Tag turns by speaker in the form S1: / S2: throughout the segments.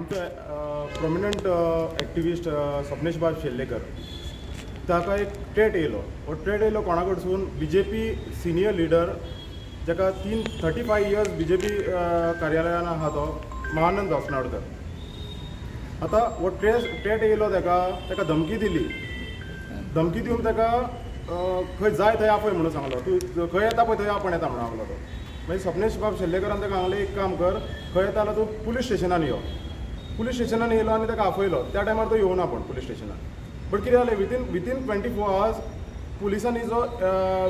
S1: आमचो प्रोमिनंट एक्टिविस्ट स्वप्नेश बाब शेल्लेकर ताका एक थ्रेट येयलो. हो थ्रेट येयलो कोणा कडसून? B J P senior leader जाका 35 इयर्स बी जे पी कार्यालयान आहा तो महानंद अस्नोडकर. आतां हो थ्रेट येयलो ताका, ताका धमकी दिली. धमकी दिवन ताका खंय जाय थंय आपय म्हणून सांगलो, तूं खंय येता पळय थंय आपण येता म्हणून सांगलो तो. मागीर स्वप्नेश बाब शेल्लेकरान ताका सांगलें एक काम कर, खंय येता जाल्यार तूं पुलीस स्टेशनान यो. पुलीस स्टेशनान येयलो आनी ताका आपयलो. त्या टायमार तो येवना पूण पुलीस स्टेशनान. बट कितें जालें, विथीन 24 आवर्स पुलिसांनी जो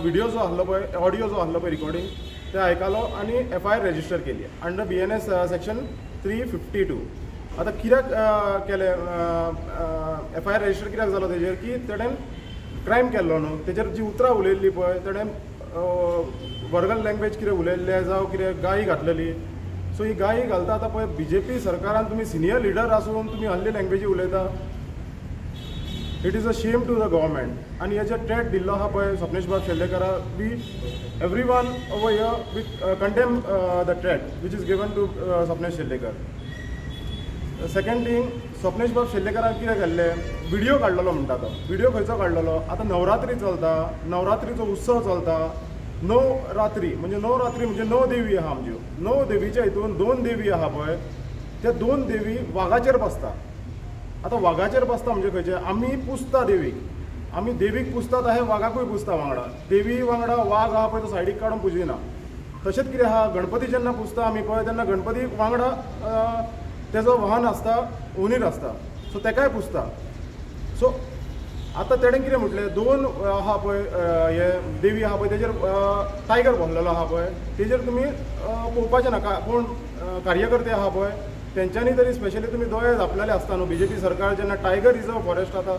S1: विडियो जो आहलो पळय, ऑडियो जो आहलो पळय रिकॉर्डिंग, ते आयकलो आनी एफ I R register केली अंडर BNS section 352. आतां कित्याक केलें एफ I R register कित्याक जालो तेजेर की तेणें क्रायम केल्लो न्हू, तेजेर जी उतरां उलयल्ली पळय तेणें वर्गल लँग्वेज कितें उलयल्लें जावं कितें गायी घातलेली. सो ही गायी घालता आतां पळय बी जे पी सरकारान तुमी सिनियर लिडर आसून तुमी हल्ली लँग्वेजी उलयता. It is a shame to the government. आनी हे जे थ्रेट दिल्लो आहा पळय स्वप्नेश बाब शेल्लेकरा, we every one over here we condemn the threat which is given to Swapnesh Sherlekar. Second thing, Swapnesh बाब शेल्लेकरान कितें केल्लें, विडियो काडलेलो म्हणटा तो. विडियो खंयचो काडलेलो? आतां नवरात्री चलता, नवरात्रीचो उत्सव चलता. 9 रात्री म्हणजे 9 रात्री म्हणजे 9 देवी आहा आमच्यो. 9 देवीच्या हितून 2 देवी आहा पळय, त्या 2 देवी वागाचेर बसता. आतां वागाचेर बसता म्हणजे खंयचे? आमी पुजता देवीक, आमी देवीक पुजता तशें वागाकूय पुजता वांगडा. देवी वांगडा वाग आहा पळय तो सायडीक काडून पुजिना. तशेंच कितें आहा, गणपती जेन्ना पुजता आमी पळय तेन्ना गणपती वांगडा तेजो वाहन आसता, उनीर आसता, सो तेकाय पुजता. सो आतां तेणें कितें म्हटलें, 2 आहा पळय हे देवी आहा पळय तेजेर टायगर बसलेलो आहा पळय, तेजेर तुमी पळोवपाचें नाका. कोण कार्यकर्ते आहा पळय तेंच्यांनी तरी स्पेशली तुमी दोळे धांपलेले आसता न्हू. बी जे पी सरकार जेन्ना टायगर रिजर्व फॉरेस्ट आतां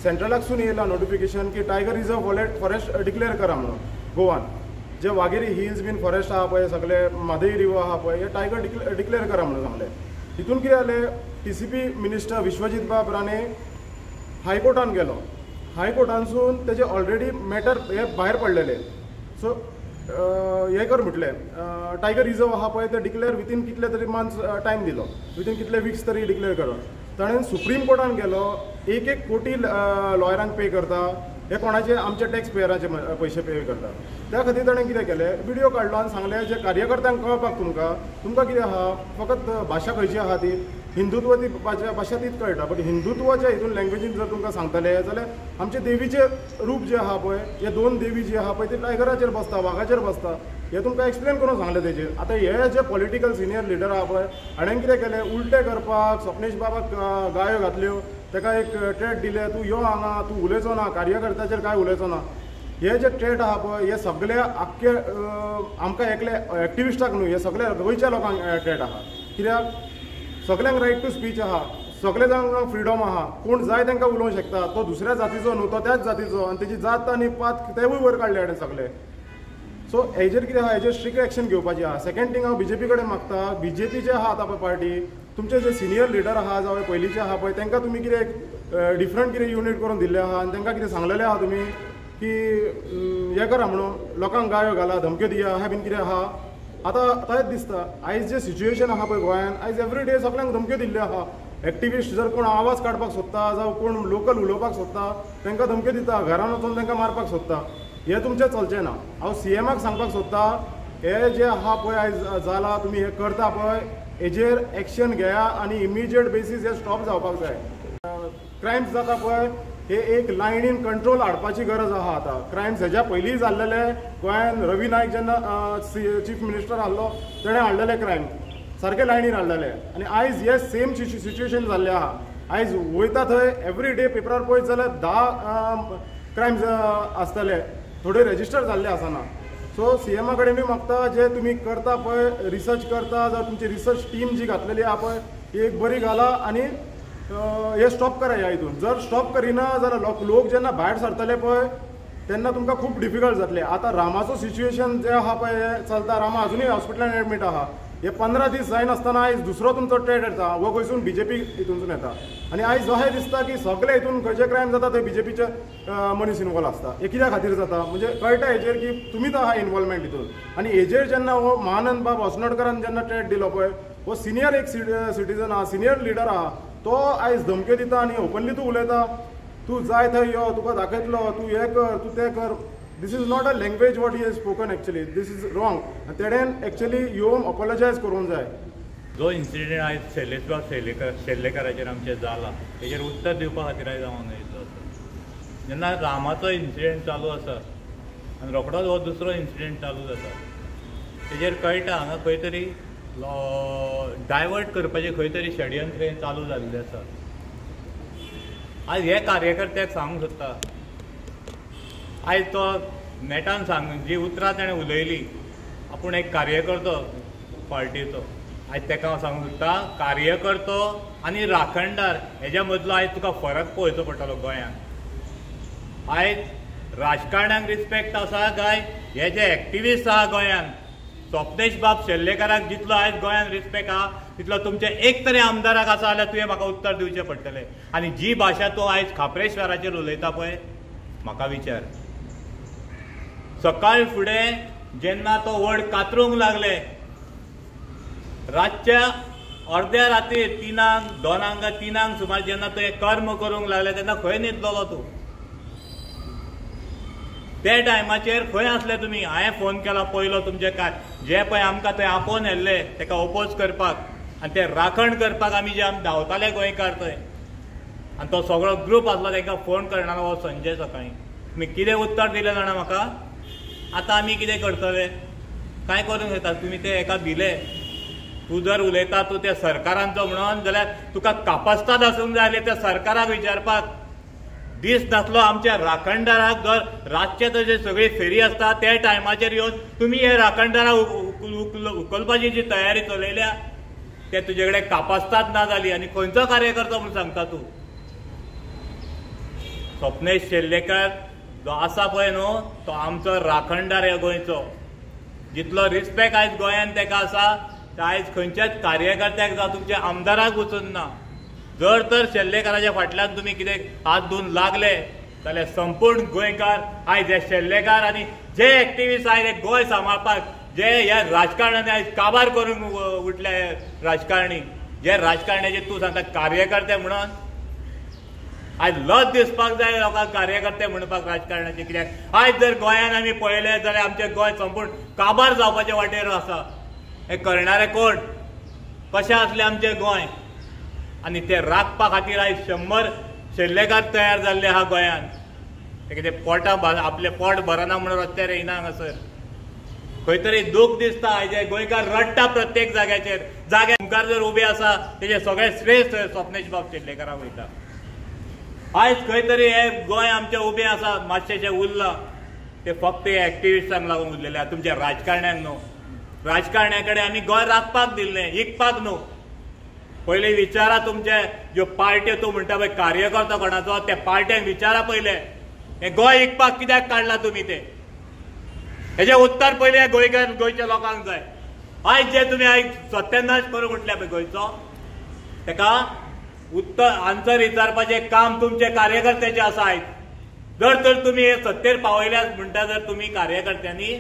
S1: सेंट्रलाकसून येयला नोटिफिकेशन की टायगर रिजर्व फॉरेस्ट डिक्लेअर करा म्हणून गोवान. जे वागेरी हिल्स बीन फॉरेस्ट आहा पळय, सगळे म्हादई रिवर आहा पळय, हे टायगर डिक्लेअर करा म्हणून सांगलें. हितून कितें जालें, TCP minister Vishwajit बाब राणे हायकोर्टान गेलो. हायकोर्टानसून तेजे ऑलरेडी मॅटर हे भायर पडलेले. सो हे कर म्हटलें, टायगर रिजर्व आहा पळय ते डिक्लेअर विथीन कितले तरी मंथ्स टायम दिलो, विथीन कितले विक्स तरी डिक्लेअर कर. ताणें सुप्रीम कोर्टान गेलो, 1-1 कोटी लॉयरांक पे करता. हे कोणाचे? आमचे टॅक्स पेयराचे पयशे पे करता. त्या खातीर ताणें कितें केलें, विडियो काडलो आनी सांगलें जे कार्यकर्त्यांक कळपाक तुमकां, तुमकां कितें आहा, फकत भाशा खंयची आहा ती हिंदुत्व ती भाशा तीच कळटा, बट हिंदुत्वाच्या हितून लँग्वेजीन जर तुमकां सांगतले जाल्यार आमचे देवीचें रूप जें आहा पळय, हे 2 देवी जी आहा पळय ते टायगराचेर बसता, वागाचेर बसता, हे तुमकां एक्सप्लेन करून सांगलें तेजेर. आतां हे जे पॉलिटिकल सिनियर लिडर आहा पळय हाणें कितें केलें, उलटें करपाक स्वप्नेश बाबाक गायो घातल्यो, ताका एक थ्रेट दिलें, तूं यो हांगा, तूं उलयचो ना, कार्यकर्त्याचेर कांय उलयचो ना. हे जे थ्रेट आहा पळय हे सगळे आख्खे आमकां एकले एक्टिविस्टाक न्हू, हे सगळे गोंयच्या लोकांक थ्रेट आहा. कित्याक सगळ्यांक रायट टू स्पीच आहा, सगळे जाणांक फ्रिडम आहा, कोण जाय तांकां उलोवंक शकता. तो दुसऱ्या जातीचो न्हू, तो त्याच जातीचो आनी तेजी जात आनी पात तेवूय वयर काडले हाणें सगळे. सो हेजेर कितें आहा, हेजेर स्ट्रिक्ट एक्शन घेवपाची आहा. सेकंड थिंग, हांव बी जे पी कडेन मागता, बी जे पीचे आहा आतां पळय पार्टी, तुमचे जे सिनियर लिडर आहा जावं पयलींचे आहा पळय तांकां तुमी कितें डिफरंट कितें युनीट करून दिल्लें आहा आनी तांकां कितें सांगलेलें आहा तुमी की हें करा म्हणून, लोकांक गायो घाला, धमक्यो दिया अशें बीन कितें आहा. आतां तेंच दिसता आयज जें सिच्युएशन आहा पळय गोंयान, आयज एवरी डे सगळ्यांक धमक्यो दिल्ल्यो आहा. एक्टिविस्ट जर कोण आवाज काडपाक सोदता जावं कोण लोकल उलोवपाक सोदता तांकां धमक्यो दिता, घरान वचून तांकां मारपाक सोदता. हें तुमचें चलचें ना. हांव सीएमाक सांगपाक सोदता, हें जें आहा पळय आयज जालां, तुमी हें करता पळय हेजेर एक्शन घेया आनी इमिजिएट बेसीस हे स्टॉप जावपाक जाय. क्रायम्स जाता पळय हे एक लायनीन कंट्रोल हाडपाची गरज आहा. आतां क्रायम्स हेज्या पयलीं जाल्लेले गोंयान, रवी नायक जेन्ना चीफ मिनिस्टर आहलो तेणें हाडलेले क्रायम सारके लायनीन हाडलेले आनी आयज हे सेम सिच्युएशन जाल्लें आहा. आयज वयता थंय एवरी डे पेपरार पळयत जाल्यार 10 क्रायम्स आसतले, थोडे रेजिस्टर जाल्ले आसना. सो सीएमा कडेनूय मागता, जे तुमी करता पळय रिसर्च करता जावं तुमची रिसर्च टीम जी घातलेली आहा पळय ती एक बरी घाला आनी हे स्टॉप करा ह्या हितून. जर स्टॉप करिना जाल्यार लोक जेन्ना भायर सरतले पळय तेन्ना तुमकां खूब डिफिकल्ट जातलें. आतां रामाचो सिच्युएशन जें आहा पळय चलता, रामा अजुनूय हॉस्पिटलान एडमीट आहा. हे 15 दीस जायनासतना आयज दुसरो तुमचो ट्रेड येता, हो खंयसून बी जे पी हितूनसून येता आनी आयज अशें दिसता की सगळे हितून खंयचे क्रायम जाता थंय बी जे पीचे मनीस इनवॉल्व आसता. हे कित्या खातीर जाता म्हणजे कळटा हेजेर की तुमीच आहा इनवॉल्वमेंट हितून. आनी हेजेर जेन्ना हो महानंद बाब अस्नोडकरान जेन्ना ट्रेड दिलो पळय, हो सिनियर एक सिटीजन आहा, सिनियर लिडर आहा, तो आयज धमक्यो दिता आनी ओपनली तूं उलयता, तूं जाय थंय यो, तुका दाखयतलो, तूं हें कर, तूं तें कर. This is not a language what he has spoken actually. This is wrong. तेणेन एक्चुअली येवन अपॉलॉजायज करूंक जाय.
S2: जो इन्सिडेंट आयज शैलेशबाब शेल्लेकाराचेर आमचें जाला तेजेर उत्तर दिवपा खातीर आयज हांव हांगा येयल्लो आसा. जेन्ना रामाचो इन्सिडेंट चालू आसा आनी रोखडोच हो दुसरो इन्सिडेंट चालू जाता, तेजेर कळटा हांगा खंय तरी डायवर्ट करपाचें खंय तरी षडयंत्र हें चालू जाल्लें आसा. आयज हे कार्यकर्त्याक सांगूंक सोदता, आयज तो नेटान सांग जी उतरां ताणें उलयली, आपूण एक कार्यकर्तो पार्टीचो, आयज ताका हांव सांगूंक सोदता, कार्यकर्तो आनी राखणदार हेज्या मदलो आयज तुका फरक पळोवचो पडटलो. गोंयांत आयज राजकारण्यांक रिस्पेक्ट आसा काय हे जे एक्टिविस्ट आहा गोंयांत, स्वप्नेश बाब शेल्लेकाराक जितलो आयज गोंयांत रिस्पेक्ट आहा तितलो तुमच्या एक तरी आमदाराक आसा जाल्यार तुवें म्हाका उत्तर दिवचें पडटलें. आनी जी भाशा तूं आयज खाप्रेश्वराचेर उलयता पळय, म्हाका विचार, सकाळ फुडें जेन्ना तो वड कातरूंक लागले, रातच्या अर्द्या रातीर 3-2 3 सुमार जेन्ना तो हें कर्म करूंक लागले तेन्ना खंय न्हिदलेलो तूं? ते टायमाचेर खंय आसले तुमी? हांवें फोन केला पयलो तुमचे काय जे पळय आमकां थंय आपोवन व्हेल्ले तेका ओपोज करपाक आनी ते राखण करपाक आमी जे आमी धांवताले गोंयकार थंय, आनी तो सगळो ग्रूप आसलो तांकां फोन करणार हो संजय सकाळीं. तुमी कितें उत्तर दिलें जाणा म्हाका? आतां आमी कितें करतले, कांय करूंक शकता तुमी? ते एका भिले. तूं जर उलयता तूं त्या सरकारांचो म्हणून जाल्यार तुका कापस्ताद आसूंक जाय जाल्यार त्या सरकाराक विचारपाक. दीस नासलो आमच्या राखणदाराक जर रातचे तशे सगळी फेरी आसता त्या टायमाचेर येवन तुमी हे राखणदाराक उखलपाची जी तयारी चलयल्या ते तुजे कडेन कापस्ताद ना जाली. आनी खंयचो कार्यकर्तो म्हणून सांगता तूं? स्वप्नेश शेल्लेकर जो आसा पळय न्हू, तो आमचो राखणदार ह्या गोंयचो. जितलो रिस्पेक्ट आयज गोंयांत तेका आसा ते आयज खंयच्याच कार्यकर्त्याक जावं तुमच्या आमदाराक वचून ना. जर तर शेल्लेकाराच्या फाटल्यान तुमी कितें हात धुवन लागले जाल्यार संपूर्ण गोंयकार आयज हे शेल्लेकार आनी जे एक्टिविस्ट आयज हे गोंय सांबाळपाक जे ह्या राजकारणांनी आयज काबार करूंक उठले राजकारणी, जे राजकारण्याचे तूं सांगता कार्यकर्ते म्हणून, आयज लज दिसपाक जाय लोकांक कार्यकर्ते म्हणपाक राजकारणाचे. कित्याक आयज जर गोंयांत आमी पळयलें जाल्यार आमचें गोंय संपूर्ण काबार जावपाचे वाटेर आसा. हें करणारे कोण? कशें आसलें आमचें गोंय? आनी ते राखपा खातीर आयज 100 शेल्लेकार तयार जाल्ले आहा गोंयांत. ते कितें पोटा आपलें पोट भरना म्हणून रस्त्यार येयना हांगासर. खंय तरी दूख दिसता आयज गोंयकार रडटा प्रत्येक जाग्याचेर. जाग्या मुखार जर उबे आसा तेजे सगळे श्रेय स्वप्नेश बाब शेल्लेकाराक वयता. आयज खंय तरी हे गोंय आमचें उबें आसा, मातशेंशें उरलां ते फक्त हे एक्टिविस्टांक लागून उरलेलें आहा, तुमच्या राजकारण्यांक न्हू. राजकारण्या कडेन आमी गोंय राखपाक दिल्लें, इकपाक न्हू. पयलीं विचारा तुमचे ज्यो पार्ट्यो तूं म्हणटा पळय कार्यकर्तो कोणाचो, त्या पार्ट्यांक विचारा पयलें हें गोंय इकपाक कित्याक काडलां तुमी तें. हेजें उत्तर पयलें गोंयकार गोंयच्या लोकांक जाय. आयज जे तुमी आयज सत्यानाश करूंक उठल्या पळय गोंयचो, तेका उत्तर आन्सर विचारपाचें काम तुमचे कार्यकर्त्याचें आसा आयज. जर तर तुमी हे सत्तेर पावयल्यात म्हणटा जर तुमी कार्यकर्त्यांनी,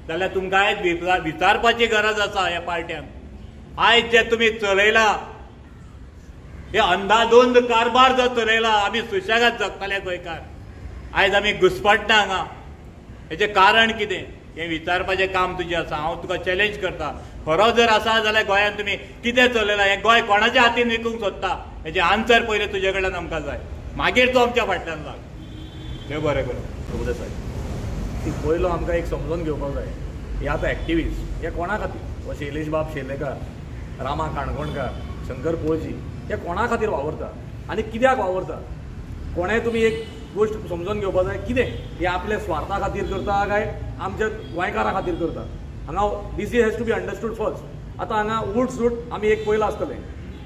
S2: जाल्यार तुमकां आयज विचारपाची गरज आसा ह्या पार्ट्यांक. आयज जे तुमी चलयला हे अंदाधुंद कारभार जो चलयला, आमी सुशेगाद जगताले गोंयकार, आयज आमी घुस्पटना हांगा. हेचें कारण कितें हें विचारपाचें काम तुजें आसा. हांव तुका चॅलेंज करता, खरो जर आसा जाल्यार गोंयांत तुमी कितें चलयलां, हें गोंय कोणाच्या हातीन विकूंक सोदता, हेचें आन्सर पयलें तुजे कडल्यान आमकां जाय, मागीर तूं आमच्या फाटल्यान लाग. देव बरें करूं.
S3: प्रभुदेसाय, ती पयलो आमकां एक समजून घेवपाक जाय, हे आतां एक्टिविस्ट हे कोणा खातीर, हो शैलेश बाब शेल्लेकार, रामा काणकोणकार, शंकर पोळजी, हे कोणा खातीर वावरता आनी कित्याक वावरता? कोणें तुमी एक गोश्ट समजून घेवपाक जाय, कितें हे आपल्या स्वार्था खातीर करता काय आमच्या गोंयकारां खातीर करता? हांगा this is has to be understood first. आतां हांगा उट सूट आमी एक पयलां आसतलें,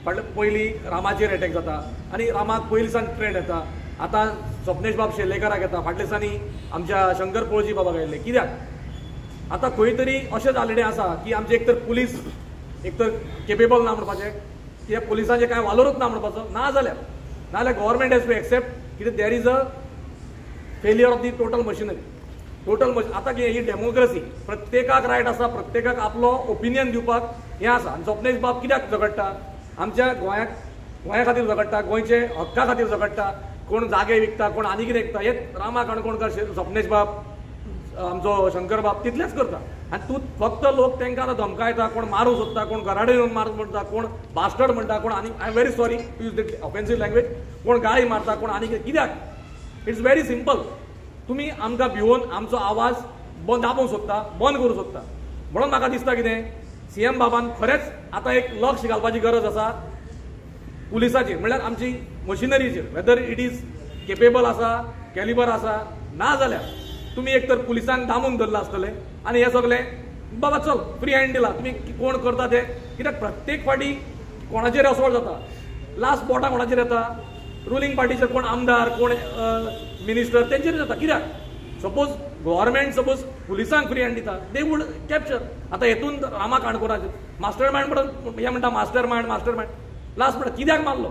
S3: फाटले पयलीं रामाचेर एटॅक जाता आनी रामाक पयलीं सावन ट्रेड येता, आतां स्वप्नेश बाब शेल्लेकाराक येता, फाटल्या दिसांनी आमच्या शंकर पोळजी बाबाक आयिल्ले. कित्याक आतां खंय तरी अशें जाल्लें आसा की आमचे एक तर पुलीस एक तर केपेबल ना म्हणपाचें, कित्याक पुलिसांचें कांय वालोरूच ना म्हणपाचो, ना जाल्यार गव्हर्मेंट हॅज टू एक्सेप्ट कित्याक there is a failure of the total machinery. Total आतां कितें ही डेमोक्रेसी, प्रत्येकाक रायट आसा, प्रत्येकाक आपलो ओपिनियन दिवपाक हें आसा. आनी स्वप्नेश बाब कित्याक झगडटा? आमच्या गोंयाक, गोंया खातीर झगडटा, गोंयचे हक्का खातीर झगडटा. कोण जागे विकता, कोण आनी कितें विकता, हे रामा काणकोणकर, स्वप्नेश बाब, आमचो शंकर बाब तितलेच करता. आनी तूं फक्त लोक तांकां आतां धमकायता, कोण मारूंक सोदता, कोण घराडे येवन मारूंक म्हणटा, कोण बास्टर्ड म्हणटा, कोण आनी I am very sorry to use the offensive language, कोण गाळी मारता, कोण आनी कितें. कित्याक? It's very simple. तुमी आमकां भिवोवन आमचो आवाज दाबोवंक सोदता, बंद करूंक सोदता. म्हणून म्हाका दिसता कितें, सीएम बाबान खरेंच आतां एक लक्ष घालपाची गरज आसा पुलिसाचेर, म्हणल्यार आमची मशिनरीचेर, वेदर it is capable आसा, कॅलिबर आसा, ना जाल्यार तुमी एक तर पुलिसांक दामून धरलां आसतलें आनी हें सगळें बाबा चल फ्री हँड दिला, तुमी कोण करता ते. कित्याक प्रत्येक फावटी कोणाचेर असोल्ट जाता, लास्ट बोटां कोणाचेर येता, रुलींग पार्टीचेर, कोण आमदार, कोण मिनिस्टर तेंचेर जाता. कित्याक सपोज गव्हर्मेंट सपोज पुलिसांक फ्री हँड दिता, they would capture. आतां हेतून रामा काणकोणाचेर मास्टर मायंड म्हणून हे म्हणटा, master mind, master mind, last म्हणटा कित्याक मारलो,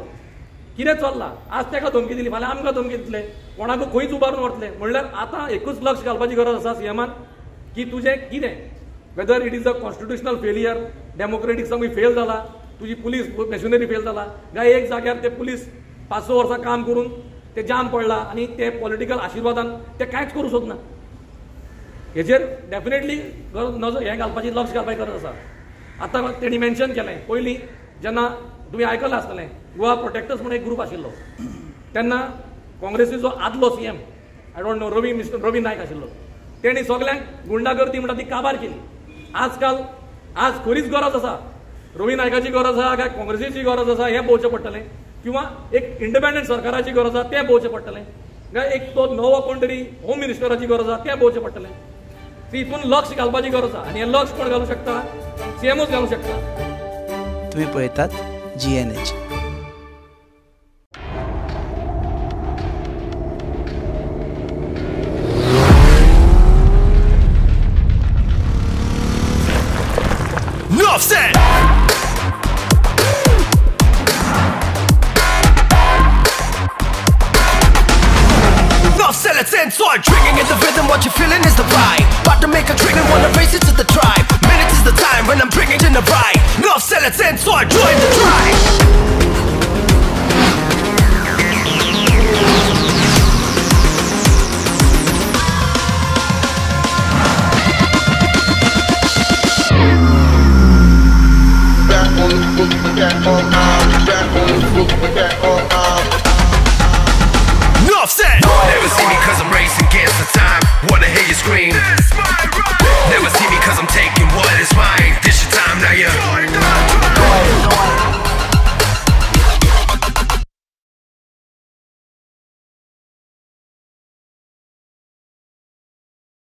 S3: कितें चल्लां? आज ताका धमकी दिली, फाल्यां आमकां धमकी दितले, कोणाक खंयच उबारून व्हरतले. म्हणल्यार आतां एकूच लक्ष घालपाची गरज आसा सीएमान की तुजें कितें, whether it is a constitutional failure, democratic समज फेल जाला, तुजी पुलीस मशिनरी फेल जाला, काय एक जाग्यार ते पुलीस 5-6 वर्सां काम करून ते जाम पडला आनी ते पॉलिटिकल आशिर्वादान ते कांयच करूंक सोदना. हेजेर डेफिनेटली नजर हें घालपाची, लक्ष घालपाची गरज आसा. आतां तेणी मेन्शन केलें पयलीं जेन्ना तुमी आयकलां आसतलें, गोवा प्रोटेक्टर्स म्हणून एक ग्रूप आशिल्लो, तेन्ना काँग्रेसीचो आदलो CM, I don't know, Ravi, mister Ravi Naik आशिल्लो, तेणी सगल्यांक गुंडागर्दी म्हणटा ती काबार केली. आजकाल आज खरीच गरज आसा, रवी नायकाची गरज आसा काय काँग्रेसीची गरज आसा हें पळोवचें पडटलें, किंवा एक इंडिपेंडंट सरकाराची गरज आसा तें पळोवचें पडटलें, काय एक तो नवो कोण तरी होम मिनिस्टराची गरज आसा तें पळोवचें पडटलें. हितून लक्ष घालपाची गरज आसा आनी हें लक्ष कोण घालूंक शकता? सीएमूच घालूंक शकता.
S4: तुमी पळयतात GNH.
S5: Enough said. Enough said, let's end. Start drinking in the rhythm, what you're feeling is the vibe. About to make a drink and wanna race it to the tribe. Minutes is the time when I'm bringing in the ride. Enough said, let's end. Start join the tribe.